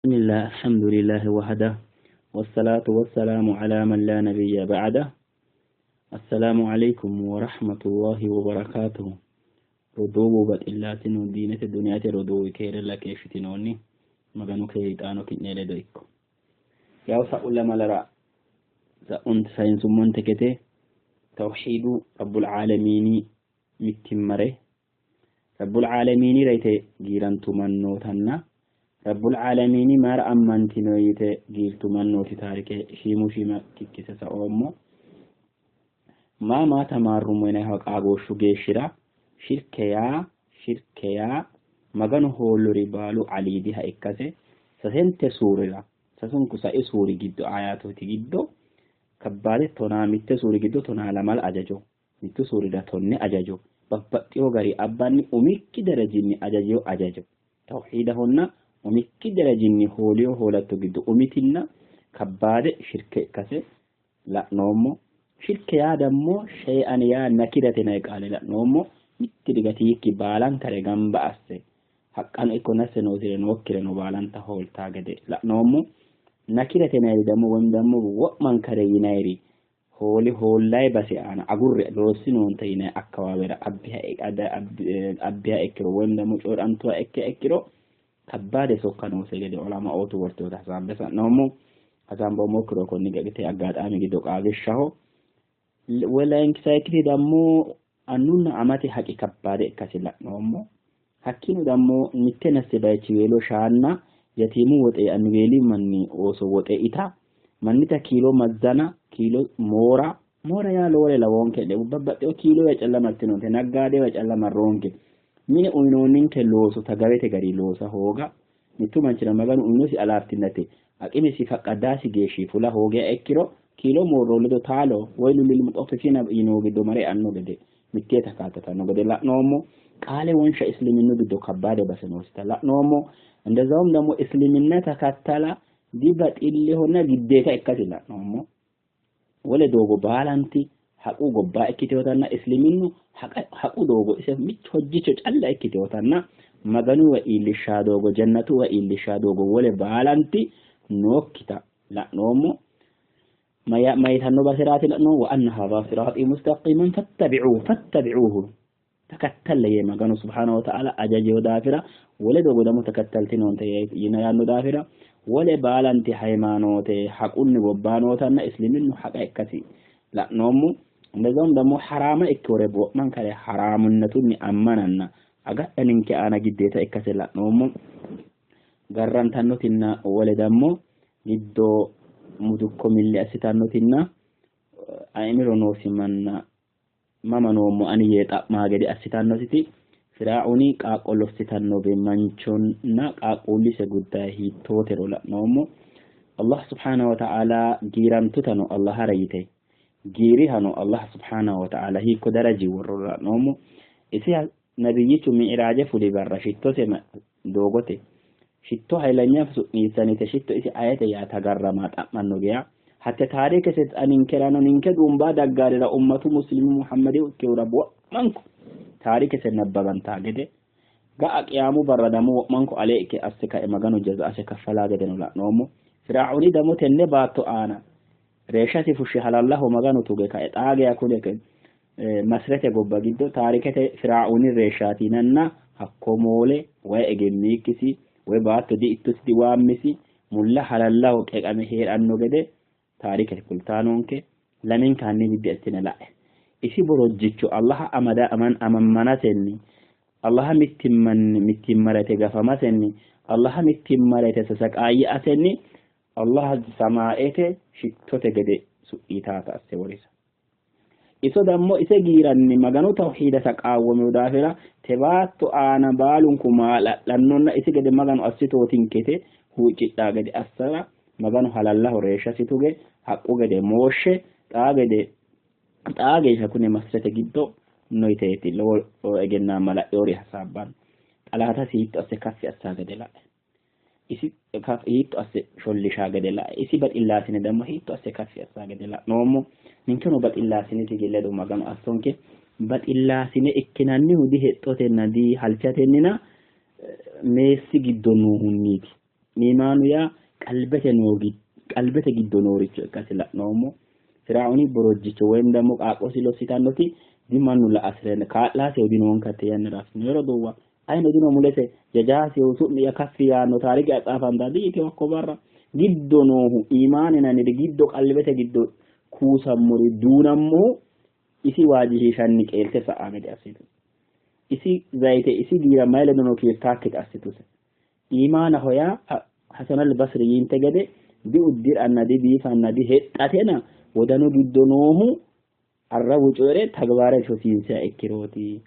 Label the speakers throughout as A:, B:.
A: Bismillah, alhamdulillahi wahda, wassalaatu wassalaamu ala man laa nabiyya ba'da. Assalaamu alaykum wa rahmatullahi wa barakatuhu. Roduuwu baxillaasinu diinete duniyate roduuwi keerella keeshshitinoonni. Maganu keeri xaano ki'ne ledo ikko. Yaw sa'u lamalara sa'unte sayinsummonte gede tawhiidu rabbul aalamiini mittimmare Rabbul Aalamiinira yite giirantu mannootanna Rabbul Aalamiini mayira ammantino yite giirtu mannooti taarike shiimu shiima kikkise saoommo. Maa maa tamaarrummo yinanniha qaagooshshu geeshshira shirke yaa shirke yaa Maganu hoollori baalu aliidiha ikkase sasente suurira sasunku sai suuri giddo ayatooti giddo kabbaade tonaa mitte suuri giddo tonaa lamala ajajo mittu suurira tonne ajajo babbaxxino gari abbanni umikki darajinni ajajino ajajo tawhiidahonna umikki darajinni hooliyo hoolatto giddo umitinna kabbaade shirke ikkase la'noommo. Shirke yaa dammo shay'an yaa nakirate yinanni qaale la'noommo. Mittiri gatiikki baalankare gamba asse haqqano ikko nasse noosire nookkireno baalanta hooltaa gede la'noommo. Nakirate yinanniri dammo woyim dammo wo'mankare yinanniri hooli hoollayi base aana agurre loossinoonte yinanni akkawaawera abbiha ikkiro woyim ደግሞ coyi'rantuha ikkiha ikkiro kabbaade sokka noose gede ulamaootu worteota hasaambe sa'noommo. Hasaamboommokkirono konni gate aggaxaami giddo qaagishshaho. Layinki sayikkiti dammo annunna amate haqi kabbaade ikkasi la'noommo. Hakkiino dammo mitte nasse bayichiweelo shaanna yatiimu woxe anniweeli manni ooso woxe ita mannita kiilo mazzana kiilo moora moora yaa lowore lawoonke babbaxxewo kiilowa calla martinoonte naggaadewa calla marroonke mine uyinoonninke looso tagawete gari loosa hooga mittu manchira Maganu uyinosi alaaftinnate aqimesi faqqadaasi geeshshi fula hoogiha ikkiro kiilo moorro ledo taalo waylu lil muxaffifina yinoo giddo mare eanno gede mittee takaattatanno gede la'noommo. Qaale wonsha isliminnu giddo kabbaade base noosita la'noommo. እንደዛውም ደግሞ እስልምና ተከተላ dibaxillehonna giddeeta ikkasi la'noommo. Wole doogo baalanti haqu gobba ikkiteyotanna isliminnu haqu doogo ise mitto hojjicho calla ikkiteyotanna Maganuwa iillishshaa doogo jannatuwa iillishshaa doogo wole baalanti nookkita la'noommo. Mayitanno baseraati la'noommo. Wa anna haadha siraaxii mustaqiiman fattabi'uuhu fattabi'uuhu takattalle yee Maganu subhaanahu wa ta'aala ajajeyo daafira wole doogo damo takattaltinoonte yaanno daafira wole baalanti hayimaanoote haqunni gobbaa nootanna isliminnu haqa ikkasi la'noommo. እንደዛውም ደግሞ haraama ikkewore wo'mankare haraamunnatunni ammananna agadha ninke aana giddeeta ikkase la'noommo. Garrantannotinna wole dammo giddo mudukko milli assitannotinna aimiro noosi manna mama noommo ani yee xa'maa gede assitannositi Firaauni qaaqqo lossitanno manchonna qaaqquullise guddaye hiittootero la'noommo. Allah subhaanahu wa ta'aala giirantutano Allahara yite giirihano Allah subhaanahu wa ta'aala hiikko daraji worro la'noommo. Isi nabiyyichu mi'raaje fuli barra shittose doogote shitto hayilanya su'niissanite shitto isi ayete yaa tagarrama xa'manno geya hatte taarikese ninkerano ninke duumbaa daggaarira ummatu muslimu Muhammadi ikkehura wo'manku taarikese nabbabantaa gede ga'a qiyaamu barra damo wo'manku ale ikke asse kae Maganu jaza ase kaffalaa gedeno la'noommo. Firaauni damo tenne baatto aana reeshshasi fushshe halallaho Maganu tuge kae xaa geya kune Masrete gobba giddo taarikete Firaauni reeshshaati yinanna hakko moole wayi egemmiikkisi woy baatto di''ittosi diwaammisi mulla halallaho qeqame hee'ranno gede taarikete kultanonke. Lamenka hanni biddi assine la'e. Isi borojjicho Allaha amada amammanatenni Allaha mittimmanni mittimmarete gafamasenni Allaha mittimmarete sasaqaayya''asenni Allaha samaete shittote gede su'niitaata asse worisa. Iso dammo ise giiranni Maganu tawhiida saqaawwamino daafira te baatto aana baalunku maala'lannonna isi gede Maganu assitootinke yite huuccidhaa gede assara Maganu halallaho reeshshasi tuge haqqu gede mooshshe xaa gede xaa geeshsha kune masrete giddo no yiteeti lowo egennaamma la'inori hasaabbanno. Xalaatasi hiitto asse kaffi assaa gede la'e. Isi hiitto asse shollishaa gede la'e. Isi baxillaasine dammo hiitto asse kaffi assaa gede la'noommo. Ninkeno baxillaasinete ledo Maganu assonke. Baxillaasine ikkinannihu dihexxotenna dihalchatennina meessi giddo noohunniiti. Iimaanu yaa qalbete noo qalbete giddo nooricho ikkasi la'noommo. Firaauni borojjicho woyim ደግሞ qaaqqosi lossitannoti dimannu la''asire kaa'laasehu dinoonka hatte yannara assino roduuwa ayino dino mulese jajaasihu su'mi'ya kaffi yaanno taarike atsaafantaa di''itino hakko barra giddo noohu iimaan yinanniri giddo qalbete giddo kuusammori duunammohu isi waajjishiishanni qeelte sa'a gede assitu. Isi zayite isi giira mayi ledono kiirtaakkita assituse. Iimaanaho yaa Hasan al-Basri yiinte gede diuddi'ranna dibiifanna dihexxatena wodanu giddo noohu arrawu coyi're tagbaare hosiinsiha ikkirooti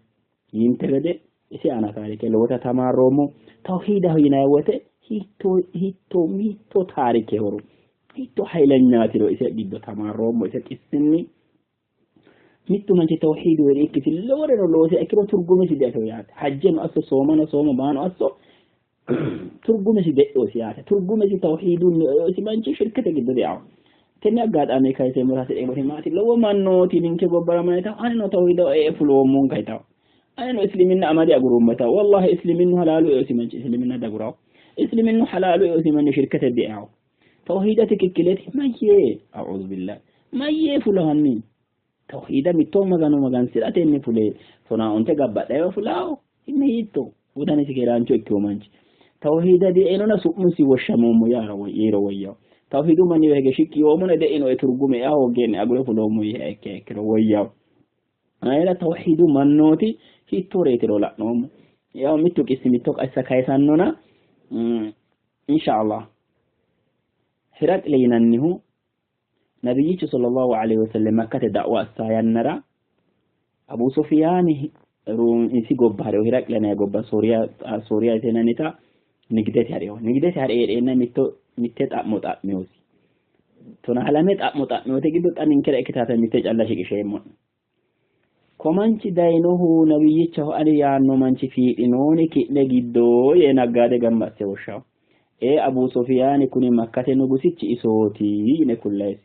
A: yiinte gede isi aana taarike lowota tamaarroommo. Tawhiidaho yinanni woyte hiittoo hiittoo hiittoo taarikehoro hiittoo hayilenyaatiro ise giddo tamaarroommo ise xissinni. Mittu manchi tawhiidu weri ikkisi loworeno loosiha ikkiro turgumesi diafino yaate. Hajjeno asso, soomano soomo, maano asso turgumesi de'osi yaate. Turgumesi tawhiidunni eosi manchi shirkete giddo deao. Tenne aggaxaame kayiseemmora hasi'reemmoti maati? Lowo mannooti ninke gobbara mayitawo anino tawhiidaho ee fuloommonka yitawo. Anino isliminna amade aguroommo yitawo. Wallahi isliminnu halaalu eosi manchi isliminna dagurawo. Isliminnu halaalu eosi manni shirkete deao. Tawhiida tikikkileti mayyee a'uuzu billah mayyee fulahanni tawhiida mitto magano magansi'ratenni fule tonaa onte gabbadhayo fulaawo inni hiitto wodanisi keeraancho ikkino manchi tawhiida die'inona su'musi woshshamoommo yaara yiiro woyyawo tawhiidu manniwa hige shiqqi yoommona de'inoe turgume ea hooggeenne agure fuloommo yiiha ikkiha ikkiro woyyawo ayira tawhiidu mannooti hiittooreetiro la'noommo yaw mittu qissi mitto qassa kayisannona insha Allah Hiraqile yinannihu nabiyyichu sallallahu alaihi wasallam Makkate da'wa assa yannara Abu Sufyaani isi gobba ha'rino. Hiraqile yinanni gobba Sooriya Sooriya yinannita nigdete ha'rino. Nigdete ha're hee'reenna mitto mitte xa'mo xa'minosi. Tonaa lame xa'mo xa'minote giddo xa ninkera ikkitaata mitte calla shiqisheemmo'ne. Ko manchi dayinohu nabiyyichaho ani yaanno manchi fiixinooni ki'ne giddo yee naggaade gamba asse woshshawo. Ee Abu Sufiyaani kuni Makkate nugusichi isooti yine kullayisi.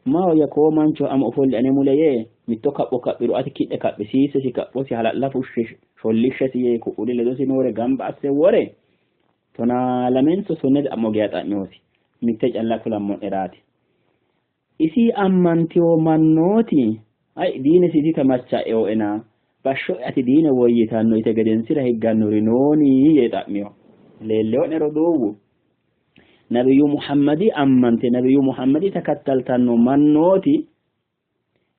A: Maahoyya koo mancho amo ofolli ane mule yee mitto kapho kaphiro ati ki'ne kaphisiissesi kaphosi hala'la fushshe shollishshesi yee ku'uri ledosi noore gamba asse wore tonaa lamenso sonne xa'mo geya xa'minosi. Mitte calla kulammo'neraati. Isi ammantino mannooti, Ay, diinesi ditamacha'inoena, bashsho ati diine woyyitanno yite gedensira higgannori nooni? yee xa'mino. Leellino'ne roduuwu, Nabiyyu Muhammadi ammante Nabiyyu Muhammadi takattaltanno mannooti,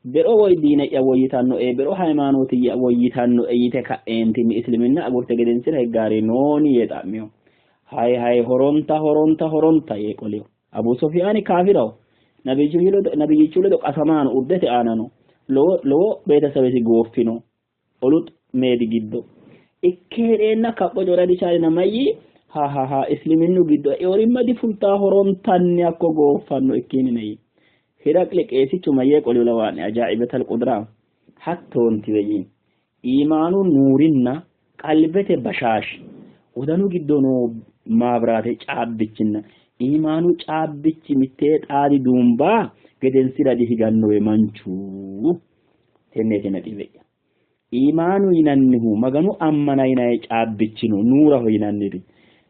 A: be'ro woy diine'ya woyyitannoe, be'ro hayimaanooti'ya woyyitannoe yite ka'eentinni isliminna agurte gedensira higgaari nooni? yee xa'mino. Hay hay horonta horonta horonta yee qolino. Abu Sufyaani kaafiraho. Nabiyyichu ledo qasamaano urdete aana no. Lowo lowo beetesabesi gooffino olu meedi giddo. Ikke hee'reenna kapho coyra dichaalina mayyi ha ha ha isliminnu giddo eorimma difultaa horontanni hakko gooffanno ikkiinina yii. Hiraqli qeesichu mayyee qoliu lawaa'ne ajaa'ibetal qudra hattoontiwe yii. Iimaanu nuurinna qalbete bashaashi, wodanu giddo noo maabiraate caabbichinna iimaanu caabbichi mittee xaadi duumba gedensira dihigannowe manchu. Tenneeti naxibe'ya. Iimaanu yinannihu Maganu ammana yinanni caabbichi no, nuuraho yinanniri.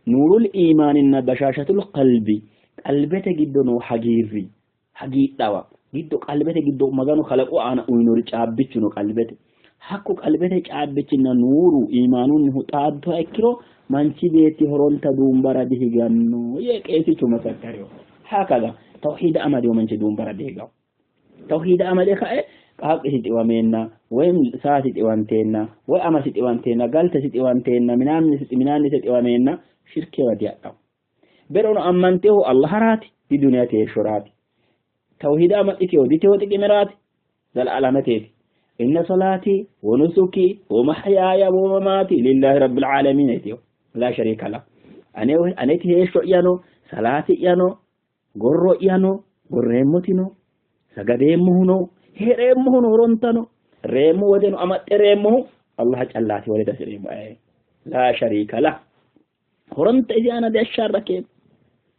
A: Nuurul iimaaninna bashaashatul qalbi, qalbete giddo noo hagiirri, hagiidhawa giddo qalbete giddo Maganu kalaqu aana uyinori caabbichu no qalbete. Hakku qalbete caabbichinna nuuru iimaanunnihu xaadduha ikkiro manchi beetti horonta duumbara dihiganno yee qeesichu masakkarino. Hakaza tawhiida amadino manchi duumbara dihigawo. Tawhiida amade kae qaaqqisi xiwameenna woy saasi xiwanteenna woy amasi xiwanteenna galtesi xiwanteenna minaannise xiwameenna shirkewa dihadhawo. Berono ammantehu Allaharaati di duniyate heeshshoraati. Tawhiida amaxxiteho diteho xiqimeraati zala'alameteeti. Inna salaati wa nusuki wa mahyaaya wa mamaati lillahi rabbil aalamiin yiteho laa shariika lah. Aneti heeshsho'yano salaati'yano gorro'yano gorreemmotino sagadeemmohuno hee'reemmohuno horontano reemmo wodeno amaxxe reemmohu Allah callaati wole dasi'reemmo laa shariika lah. Horonta isi aana diashaarrakeemmo.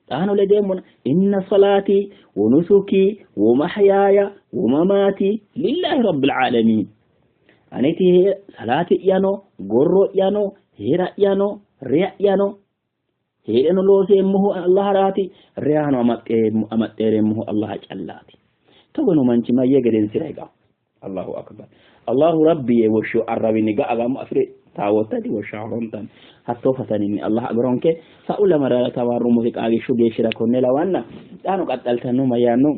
A: Xaano ledeemmona inna salaati wa nusuki wa mahyaaya wa mamaati lillahi rabbil aalamiin. Aneti salaati'yano gorro'yano heera'yano reya'yano Hee'reno looseemmohu Allaharaati, reyano amaxxeereemmohu Allaha callaati. Togo noo manchi mayyee gedensira higawo? Allahu akbar. Allahu Rabbi yee woshshiyo arrawinni ga'a gaamo afi're taawotta diwoshshawo horontanni. Hattoo fataninni Allah agironke. Sa'u lamalara tamaarrummoti qaagishshu geeshshira konne lawanna xaano qaxxaltanno mayyaanno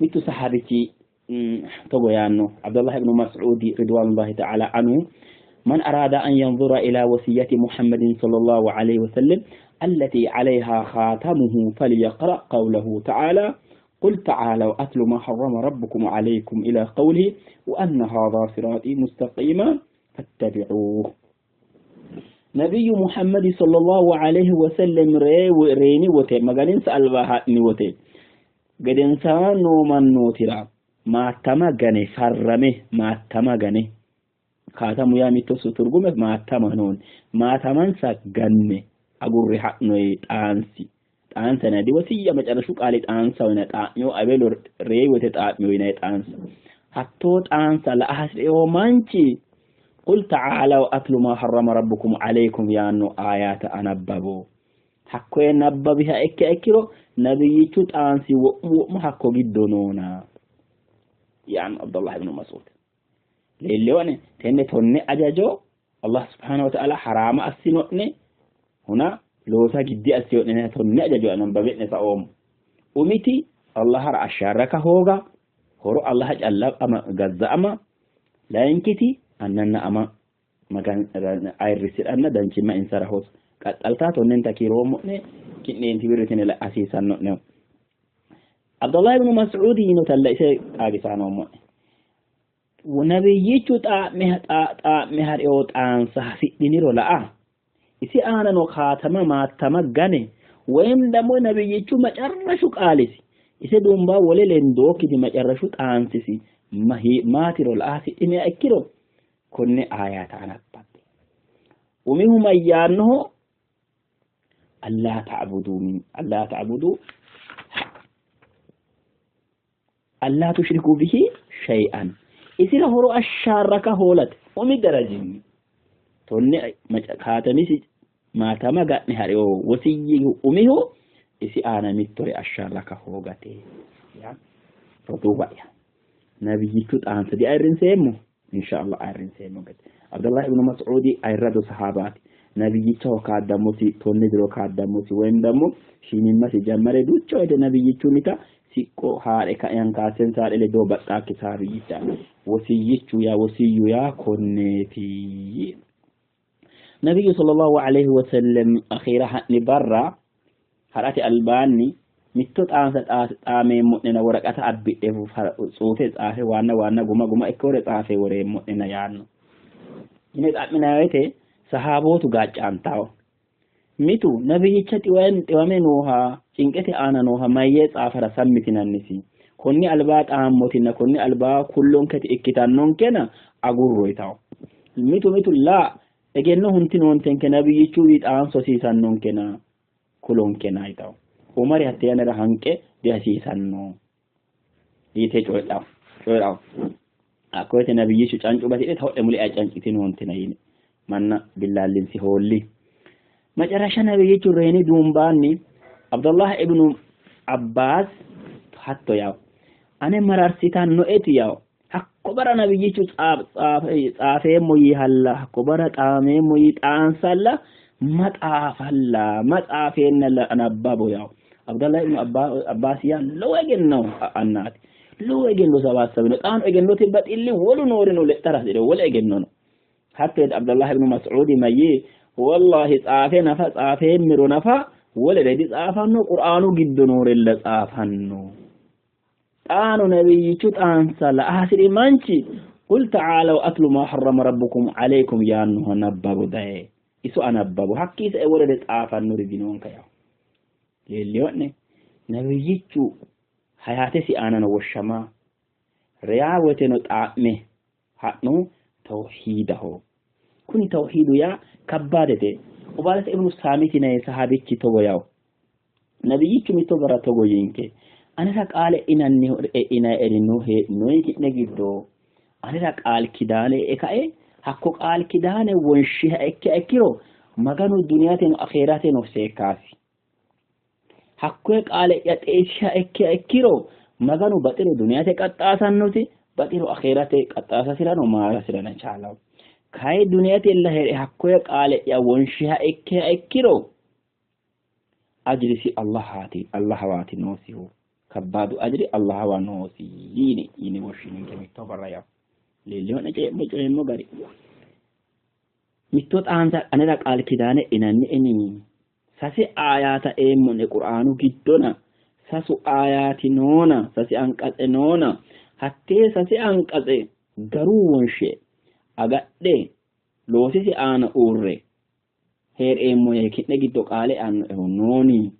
A: mittu sahabichi togo yaanno Abdullah ibn Mas'udi ridwanullahi ta'ala anhu من أراد أن ينظر إلى وصية محمد صلى الله عليه وسلم التي عليها خاتمه فليقرأ قوله تعالى قل تعالوا أتل ما حرم ربكم عليكم إلى قوله وأن هذا صراطي مستقيما فاتبعوه. نبي محمد صلى الله عليه وسلم ريني وتي مغانين سألبها نوتي قدنسان نومان نوترا ما تمغني فرمه ما تمغني خاتم يا ميتو سترغمه ما تمنون ما تمنسا غني أقول حقنوي تانسي ጣንሰ ነዲ ወሲያ መጨረሹ ቃሌ ጣንሳ ወነ ጣሚዮ አቤሎ ሬ ወተ ጣሚዮ ይነ ጣንሳ ሀቶ ጣንሳ ለአስሬዮ ማንቺ ቁል ተዓላው አትሉ ማ ሐረመ ረቡኩም ዐለይኩም ያኑ አያተ አነበቦ ሀኮ ነባቢሃ እከ እኪሮ ነብይቹ ጣንሲ ወቅሙ ወቅሙ ሀኮ ጊዶ ኖና ያን አብዱላህ ኢብኑ መስዑድ ሌሌወነ ተነ ቶኔ አጃጆ አላህ ስብሓነ ወተዓላ ሐራማ አሲኖኔ ሁና loosa giddi assiyo'ne tonne ajajo anabbabe'ne saoommo umiti Allahara asharraka hooga horo Allaha calla ama gazza'ama layinkiti annanna ama magan ayirrisidhanna danchimma insara hosa qaxxaltaa tonnenta kiiroommo'ne ki'neenti wirritine hasiisanno'neho Abdullah ibn Mas'ud yinotalla ise qaagisaa noommo'ne nabiyyichu xaa'me ha'reyo xaansa hasidhiniro la'a isi aana no kaatama maattama gane ወይም ደግሞ ነብይቹ መጨረሹ ቃልሲ ise ዱምባ ወለ lendookiti መጨረሹ ጣንሲሲ maatiro la'a hasidhiniha ikkiro konne ayata anabbabbe umihu mayyaannoho allaa ta'budu min allaa ta'budu allaa tushriku bihi shay'an isira horo ashaarraka hoolate umi darajinni tonne kaatamisi maatama ga'ne ha'reyo wasiyyi umihu isi aana mittore ashaarraka hoogate ya roduuwa'ya nabiyyichu xaansa diayirrinseemmo inshallah ayirrinseemmo gede Abdullah ibn Mas'udi ayirrado sahabaati nabiyyichaho kaaddamosi tonne diro kaaddamosi ወይም ደግሞ shiimimmasi jammare duucha woyte nabiyyichunnita siqqo haadhe kaen kaasen saadhe ledo baxxaakki sahabiyyicha wasiyyichu yaa wasiyyu yaa konneeti nabiyyu sallallahu alayhi wasallam akhiira ha'ni barra ha'rate albaanni mitto xaansa xaameemmo'nena woraqata abbidhe tsuufe tsaafe waanna waanna guma guma ikkewore tsaafe woreemmo'nena yaanno yine xa'minanni woyte sahaabootu gaaccaantawo mitu nabiyyicha xiwame nooha cinqete aana nooha mayyee tsaafara sammitinannisi konni albaa xaammotinna konni albaa kullonketi ikkitannonkena agurro yitawo mitu mitu laa egenno huntinoontenke nabiyyichu xaanso hasiisannonkena kulonkena yitawo Umari hatte yannara hanqe dihasiisanno yite coyidhawo coyidhawo hakkoyete nabiyyichu cancu batidhe tahodhe mule cancitinoontina yine manna billaallinsi hoolli መጨረሻ ነብይቹ ሬኒ ዱምባኒ አብዱላህ ኢብኑ አባስ hatto yaw ane mararsitannoeti yaw hakko bara nabiyyichu tsaafeemmo yiihalla hakko bara xaameemmo yii xaansalla maxaafalla maxaafeennalla anabbabo yaw Abdullah ibnu Abbaas yaa lowo egenno annaati lowo egenno sabassabino xaano egennote baxilli wolu noorino lexxara hasire wole egenno no hatto Abdullah ibnu Mas'udi mayyee wallahi tsaafe nafa tsaafeemmiro nafa wolere ditsaafanno qur'aanu giddo noorella tsaafanno xaano nabiyyichu xaansa la'a hasiri manchi qul ta'aalaw atlu ma harrama rabbukum alaykum yaannoha nabbabu daye iso anabbabu hakkii sae wolere tsaafannori dinonka yaw leelliyo'ne nabiyyichu hayaatesi aanano woshshama reyaa woteno xaa'me ha'nu tawhiidaho kuni tawhiidu yaa kabbaadete Ubaadata ibnu Saamiti yinanni sahaabichi togo yawo nabiyyichu mitto barra togo yiinke anera qaale e'inanni no hee'noyi ki'ne giddo anera qaal kidaane e'e kae hakko qaal kidaane wonshiha ikkiha ikkiro Maganu duniyateno akheerateno seekkaasi. Hakkoye qaale'ya xeisiha ikkiha ikkiro Maganu baxiro duniyate qaxxaasannosi, baxiro akheerate qaxxaasasirano maarasirano chaalawo. Kayi duniyatella hee're hakkoye qaale'ya wonshiha ikkiha ikkiro ajrisi Allahaati, Allahawaati noosihu. Kabbaadu ajri Allahawa noosi yini yine woshshininke mitto barra yawo. Leellino'ne cee'mo coyeemmo gari. Mitto xaansa anera qaal kidaane inanni sase aayaata eemmo'ne Qur'aanu giddona, sasu aayaati noona, sase anqatse noona, hattee sase anqatse garu wonshe agadhe loosisi aana uurre hee'reemmo yee ki'ne giddo qaale eannoehu nooni?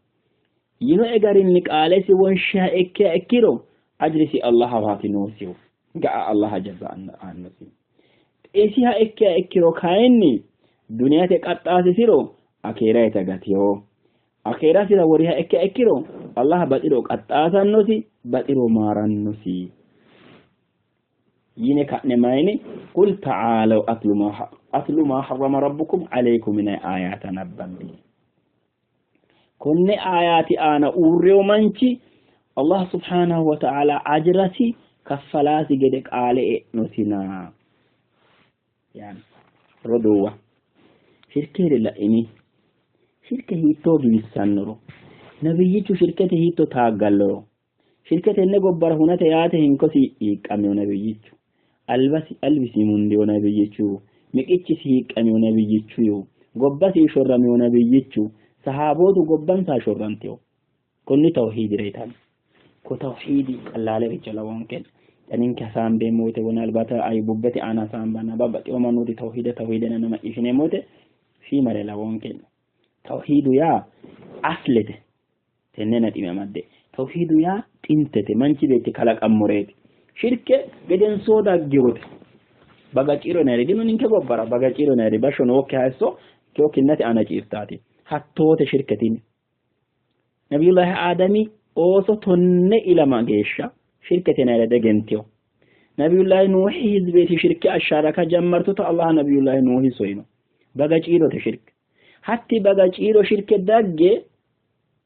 A: Yinoe garinni qaalesi wonshiha ikkiha ikkiro ajrisi Allahawaati noosihu, ga'a Allaha jaza aannosi. Xeisiha ikkiha ikkiro kayinni duniyate qaxxaasisiro akeerayita gatiho. Akeerasira woriha ikkiha ikkiro Allah baxiro qaxxaasannosi, baxiro maarannosi. Yine ka'ne mayini qul ta'aalaw atlu ma harrama rabbukum alaykum yinanni aayaata nabbambi. Konne aayaati aana uurreyo manchi Allah subhanahu wa ta'ala ajrasi kaffalaasi gede qaale e'nosina. Yaani roduuwa, shirkeere la'ini, shirke hiittoo giwissannoro, nabiyyichu shirkete hiitto taaggalloro, shirke tenne gobbara hunate yaate hinkosi hiiqqamino nabiyyichu, albasi albisi mundiyo nabiyyichu, miqichisi hiiqqamino nabiyyichu, gobbasi shorramino nabiyyichu, sahaabootu gobbansa shorrantino. Konni tawhiidira yitanno. Ko tawhiidi qallaale richo lawonke. Xa ninke hasaambeemmo woyte wona albata ay bubbete aana hasaambanna babbaxxino mannooti tawhiida tawhiida yinanna macciishshineemmo woyte shiimare lawonke. Tawhiidu yaa aslete. Tenne naxime amadde. Tawhiidu yaa xintete, manchi beetti kalaqammoreeti. Shirke gedensoo daggirote. Baga ciiro yinayri dino ninke gobbara, baga ciiro yinayri bashsho nookki hayisso ikkeo kinnate aana ciirtaati. Hattoote shirke tini. Nabiyullahi Aadami ooso 10 ilama geeshsha shirkete yinayre degentino. Nabiyullahi Nuuhi hizbeeti shirke ashaaraka jammartuta Allah Nabiyullahi Nuuhi soyino. Baga ciirote shirke. Hatti baga ciiro shirke dagge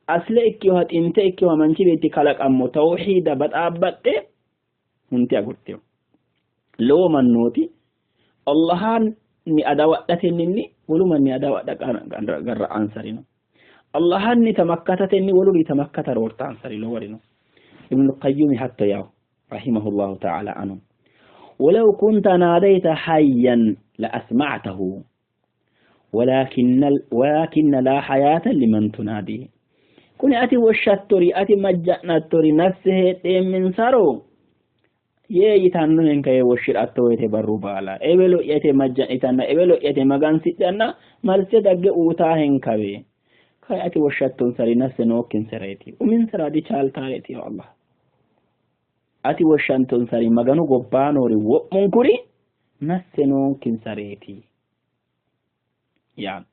A: asle ikkiyoha xinte ikkiyoha manchi beetti kalaqammo tawhiida baxaabbaxxe hunte agurtino. Lowo mannooti Allahanni adawadhatenninni wolu manni adawadha garra'ansarino. Allahanni tamakkatatenni woluri tamakkata roortaansari loworino. Ibnul Qayyumi hatto yawo rahimahullahu ta'ala anu. Walaw kunta naadayta hayyan la asma'tahu walakinna laa hayaata liman tunaadi. Kuni ati woshshattori ati majja'nattori nafse heedheemminsaro yee yitannohenka yee woshshi'ratto woyte barru baala ewelo'ya yite majja'nitanna ewelo'ya yite magansidhanna malte dagge uutaahenkawe. Kay ati woshshattonsari nafse nookkinsareeti, uminsara dichaaltaareeti. Ya Allah, ati woshshantonsari Maganu gobbaa noori wo'munkuri nafse nookkinsareeti yaanno.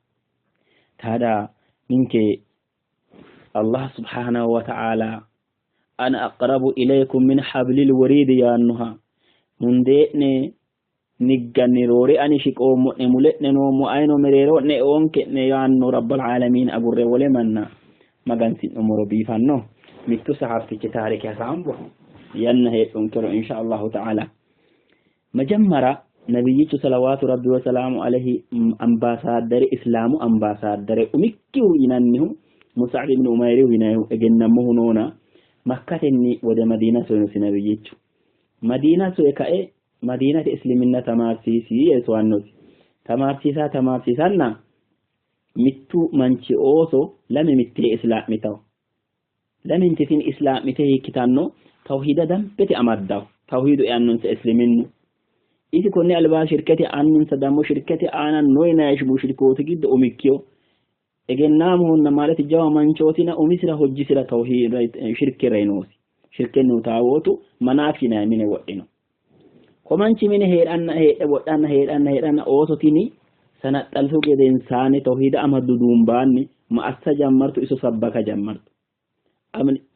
A: Taada ninke Allah subhanahu wa ta'ala ana aqrabu ilaykum min hablil wariidi yaannoha mundee'ne nigganni roore ani shiqoommo'ne, mule'ne noommo, ayino mereero'ne eoonke'ne yaanno Rabbal Aalamiin agurre wole manna magansi'nummoro biifanno. Mittu sahaabtichi taarike hasaambo yanna heedhunkero insha Allahu ta'ala. Majammara nabiyyichu salawaatu rabbi wa salaamu alayhi ambaasaaddare, islaamu ambaasaaddare umikkihu yinannihu Mus'ab ibn Umayrihu yinannihu egennammohu noona Makkatenni wode Madiina soyinosi nabiyyichu. Madiina soye kae Madiinate isliminna tamaarsiisi yee soyannosi. Tamaarsiisa tamaarsiisanna mittu manchi ooso lame mittee islaa'mitawo. Lamenti tini islaa'mite hiikkitanno? Tawhiida dambete amaddawo. Tawhiidu eannonsa isliminnu. Isi konni albaa shirkete anninsa dammo shirkete aana no yinanni mushrikooti giddo umikkiho. Egennaamuhunna maaleti jawa manchootina umisira hojjisira tawhiid shirke reyinoosi. Shirkennihu taawootu Manaaf yinanni mine wodhino. Ko manchi mine heedhanna heedhe wodhanna heedhanna heedhanna ooso tini sanaxxaltu gedensaanni tawhiida amaddu duumbaanni ma assa jammartu iso sabbaka jammartu.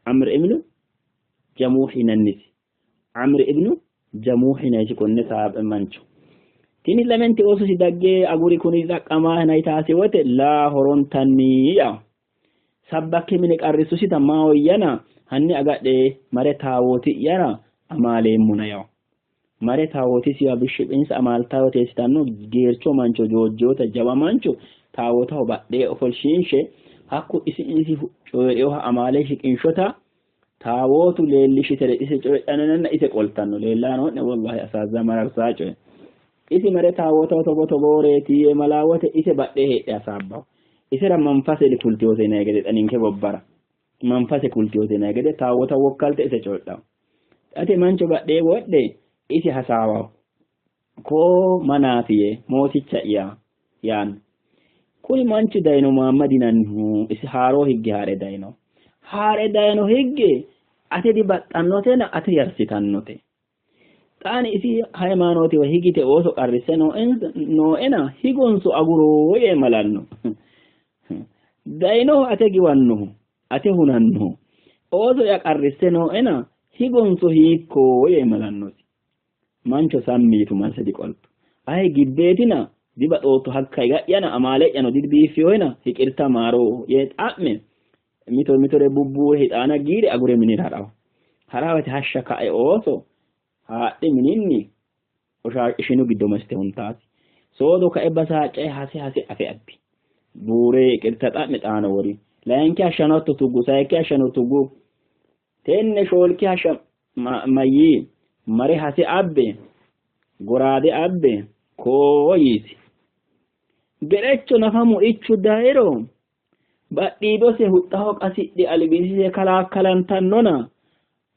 A: Amr ibnu Jamuh yinannisi. Amr ibnu Jamuh yinannisi konne mancho. Tini lamenti oososi dagge aguri kuni xaqqamaahena yitaasi wote laa horontanni yawo. Sabbakke mine qarrissusita maahoyyana hanni agadhe mare taawooti'yara amaaleemmona yawo. Mare taawootisiwa bishshiqinsa amaaltawo teessitanno geercho mancho joojjoota jawa mancho taawootaho badhee ofolshiinshe hakku isi isi coyi'rinoha amaale shiqinshota taawootu leellishitere ise coyidhannonna ise qoltanno leellano'ne wallahi asaazza mararsaa coye. Isi mare taawootaho togo togooreeti yee malaawote ise badhee heedhe hasaabbaho. Isera manfase kultiyote yinanni gede xa ninke gobbara manfase kultiyote yinanni gede taawoota wokkalte ise coyidhawo. Ate mancho badhee wodhe isi hasaawaho. Koo manaafi yee mooticha'ya yaanno. Kuni manchu dayino Muhammad yinannihu isi haaroo higge haa're dayino. Haa're dayino higge ate dibaxxannotena ate yarsitannote. Xaani isi hayimaanootiwa higite ooso qarrisse nooena higonso aguro yee malanno. Dayinohu ate giwannohu ate hunannohu ooso'ya qarrisse nooena higonso hiikko yee malannosi. Mancho sammi yitu masse diqoltu. Ayi gibbeetina dibaxootto hakka higa'yana amaale'yano dibiiffiyohena hiqirta maaro yee xa'me mito mitore bubbuure hixaana giire agure minira ha'rawo. Ha'rawete hashsha ka'e ooso haadhe mininni ishinu giddo massite huntaasi. Soodo ka'e basaaccae hase hase afe abbi. Buure hiqirta xa'me xaano wori. Layinki hashshano hatto tuggu, sayikki hashshano tuggu. Tenne shoolki hashsha mayyii mare hase abbe goraade abbe koo yiisi. Ge'recho nafa muichu dayiro badhiidose huxxaho qasidhe albiidise kalaakkalantannona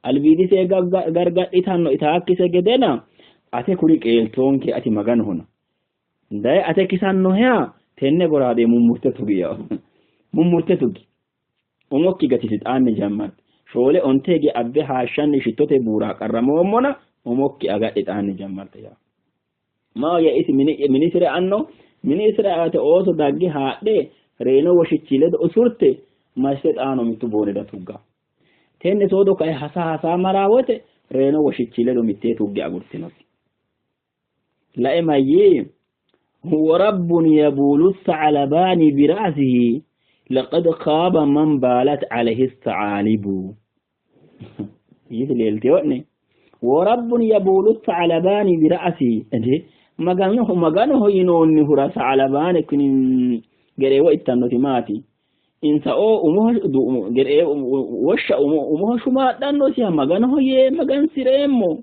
A: albiidise gargadhitanno itaakkise gedena ate kuri qeeltoonke ati maganohona. Daye ate kisannoheha tenne goraade mummurte tugi yawo. Mummurte tugi. Umokki gatisi xaanni jammarte. Shoole onte hige abbe haashshanni shittote buura qarramoommona umokki agadhi xaanni jammarte yawo. Maahoyya isi minisira eanno minisira eate ooso dagge haadhe reyino woshichi ledo usurte massite xaano mittu boonira tugga. Tenne soodo kae hasa hasa maraa wote reyino woshichi ledo mittee tugge agurtinosi. Lae mayyii worabbun yabuulu tha'labaani bira'sihi laqad khaaba man baalat alayhi tha'aalibu yiti leeltiyo'ne. Worabbun yabuulu tha'labaani bira'sihi ede maganoho maganoho yinoonnihura tha'labaani kuni gereewo ittannoti maati? Insa oo umoho gereewo woshsha umoho shumaadhannosiha maganoho yee magansireemmo.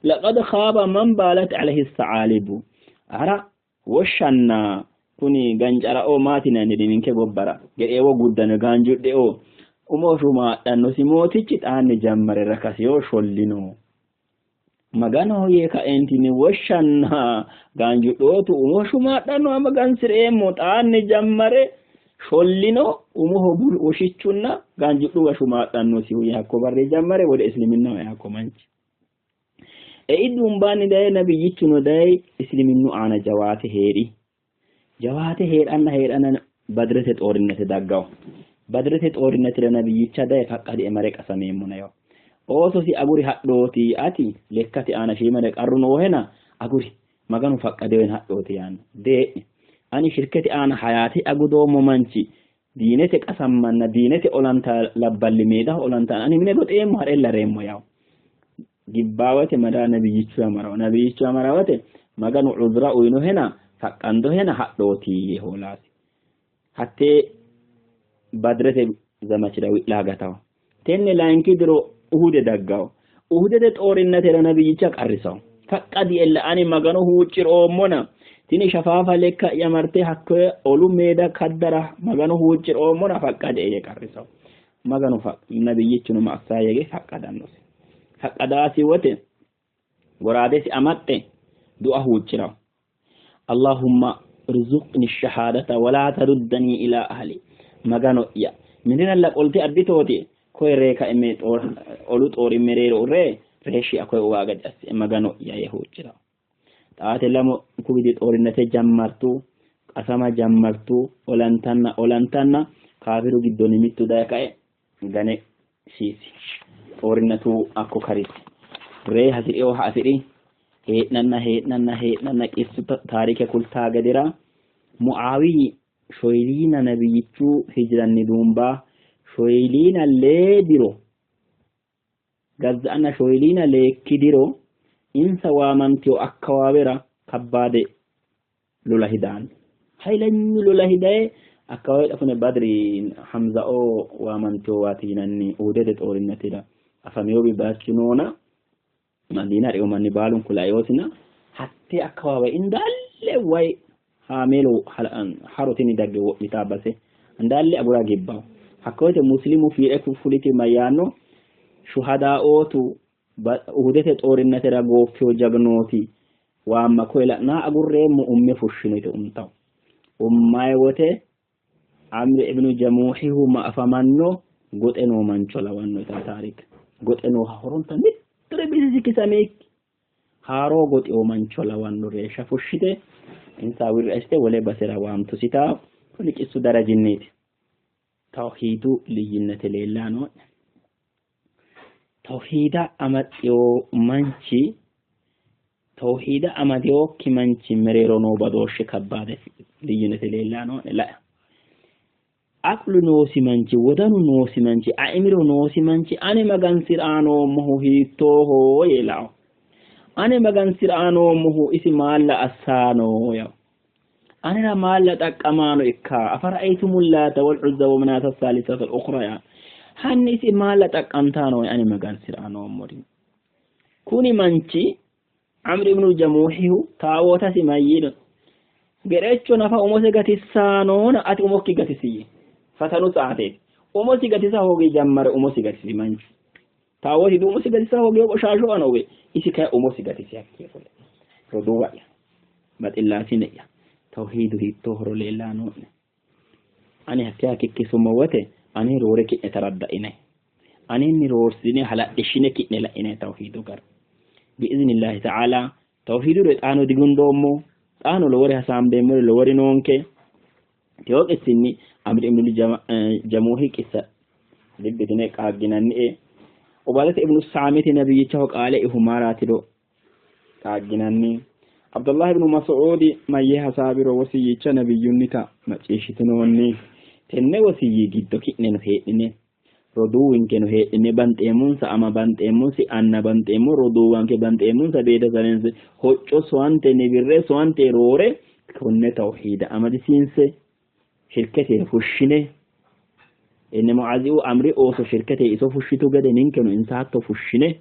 A: Laqad khaaba man baalat alayhi tha'aalibu ara woshshanna kuni gancara'oo maati yinanniri ninke gobbara gereewo guddano gaanjudheoo umoho shumaadhannosi mootichi xaanni jammare rakasiyo shollino. Maganoho yee kaentinni woshshanna gaanjudhootu umoho shumaadhannoha magansireemmo xaanni jammare shollino umoho woshichunna gaanjudhuwa shumaadhannosihu yee hakko barri jammare wode isliminnaho ee hakko manchi. Ei duumbaanni daye nabiyyichuno daye isliminnu aana jawaate hee'ri. Jawaate hee'ranna hee'ranna Badirete xoorinnete daggawo. Badirete xoorinnetira nabiyyicha daye faqqadie mare qasameemmona yawo. Oososi aguri hadhooti ati lekkate aana shiimare qarru noohena aguri maganu faqqadewena hadhooti yaanno. Dee'ni ani shirkete aana hayaate agudoommo manchi diinete qasammanna diinete olanta labballi meedaho olanta ani mine goxeemmo ha'rella reemmo yawo. Gibbaawete mara nabiyyichu amarawo. Nabiyyichu amarawate maganu uzra uyinohena faqqandohena hadhooti yee hoolaasi. Hattee Badirete zamachira wi'la gatawo. Tenne layinki diro Uhude daggawo. Uhudete xoorinatera nabiyyicha qarrisawo. Faqqadiella ani magano huucci'roommona tini shafaafa lekka'ya marte hakkoye olu meeda kaddara magano huucci'roommona faqqadie yee qarrisawo. Maganu nabiyyichuno ma assaa yee faqqadannosi. Faqqadaasi wote goraadesi amaxxe du'a huucci'rawo. Allahumma irzuqni shahaadata wala taruddani ila ahli. Magano'ya miniralla qolte abbitooti koye ree kaime olu xoori mereero ree reeshshi koye uwaa gede assie magano'ya yee huucci'rawo. Xaate lamu kuwidi xoorinate jammartu qasama jammartu olantanna olantanna kaafiru giddonni mittu daye kae gane shiisi. Xoorinatu hakko karisi. Ree hasi'rinoha afi'ri. Hee'nanna hee'nanna hee'nanna qissu taarike kultaa gedera Mu'aawiyi shoyiliina nabiyyichu hijiranni duumba shoyiliina lee diro gazza'anna shoyiliina leekki diro insa waamantiyo akkawaawera kabbaade lolahi daanno. Hayilanyu lolahi daye akkawawe xafune Badri Hamzao waamantiyowaati yinanni Uhudete xoorinatira afaminowi bayichu noona Madiina ha'rino manni baalunku laeosina hatte akkawawe indaalle way haameelo haro tini dagge wo'mita base indaalle agura gibbawo. Hakko woyte muslimu fiire fuliti mayyaanno shuhadaootu Uhudete xoorinatera gooffiyo jagnooti waamma koye la'naa agurreemmo umme fushshino yite umtawo. Ummayi wote Amri ibnu Jamuuhihu ma afamanno goxe noo mancho lawanno yitaa taarik. Goxe nooha horonta mittore bisisi kisamikki haaroo goxewo mancho lawanno reeshsha fushshite insa wirri assite wole basera waamtusita kuni qissu darajinniiti. Tawhiidu liyyinete leellaa noo'ne. Tawhiida amaxxewo manchi tawhiida amadewokki manchi mereero noo badooshshe kabbaade liyyinete leellaa noo'ne lae. Aqlu noosi manchi, wodanu noosi manchi, aimiro noosi manchi ane magansi'raa noommohu hiittooho yee lao. Ane magansi'raa noommohu isi maalla assaa noo yawo. Anera maalla xaqqamaano ikka afara'aytumu laata wal uzza wa manaata saalisata al-ukhra yaa. Hanni isi maalla xaqqantaa noo ane magansi'raa noommori. Kuni manchi Amr ibnu Jamuuhihu taawootasi mayyiino? Ge'recho nafa umose gatissaa noona ati umokki gatisi yii. Fatanu saateeti. Umosi gatisa hoogi jammare umosi gatisi manchu. Taawooti du umosi gatisa hoogi qoshaashu aana uwe isi kay umosi gatisi hakkii fule. Roduuwa'ya baxillaasine'ya tawhiidu hiittoohoro leellaa noo'ne. Ani hakkiha kikkisummo wote ane roore ki'ne taradda'inay. Anenni roorsine hala'lishshine ki'ne la'inay tawhiidu gara. Bi'iznillahi ta'ala tawhiidure xaano digundoommo. Xaano lowore hasaambeemmori lowori noonke. Tewo qissinni Amri ibnu Jamuuhi qissa libbitine qaagginannie. Ubaadata ibnu Saamiti nabiyyichaho qaale ihu maaraatiro qaagginanni. Abdullah ibnu Mas'uudi mayyee hasaabiro wosiyyicha nabiyyunnita macciishshitinoonni. Tenne wosiyyi giddo ki'neno heedhine roduuwinkeno heedhine banxeemmonsa ama banxeemmonsi anna banxeemmo roduuwanke banxeemmonsa beetesawense hocco soante nibirre soante roore konne tawhiida amadisiinse shirkete fushshine inni Mu'aaziu Amri ooso shirkete iso fushshitu gede ninkeno insa hatto fushshine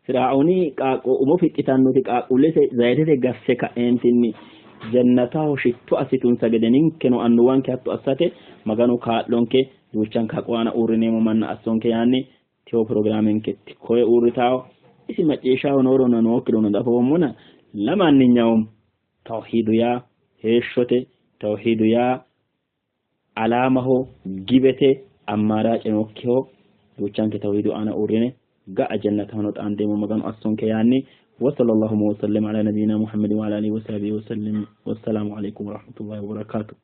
A: Firaaooni qaaqqo umo fixxitannoti qaaqquullese zayitete gaffe ka'eentinni jannataho shitto assitunsa gede ninkeno annuwanke hatto assate Maganu kaa'lonke duuchanka haqqu aana uurrineemmo manna assonke yaanni tewo pirogiraamenke koye uurritaawo. Isi macciishshaho nooronna nookkirono dafoommona lamanninyawum tawhiidu yaa heeshshote, tawhiidu yaa alaamaho, gibete, ammaaraace nookkiho. Duuchanke tawhiidu aana uurrine ga'a jannatahono xaandeemmo Maganu assonke yaanni wa sallallahu wa sallam ala nabiyyina Muhammadin wa ala alihi wa sahbihi wa sallim. Wassalaamu alaykum wa rahmatullahi wa barakatuh.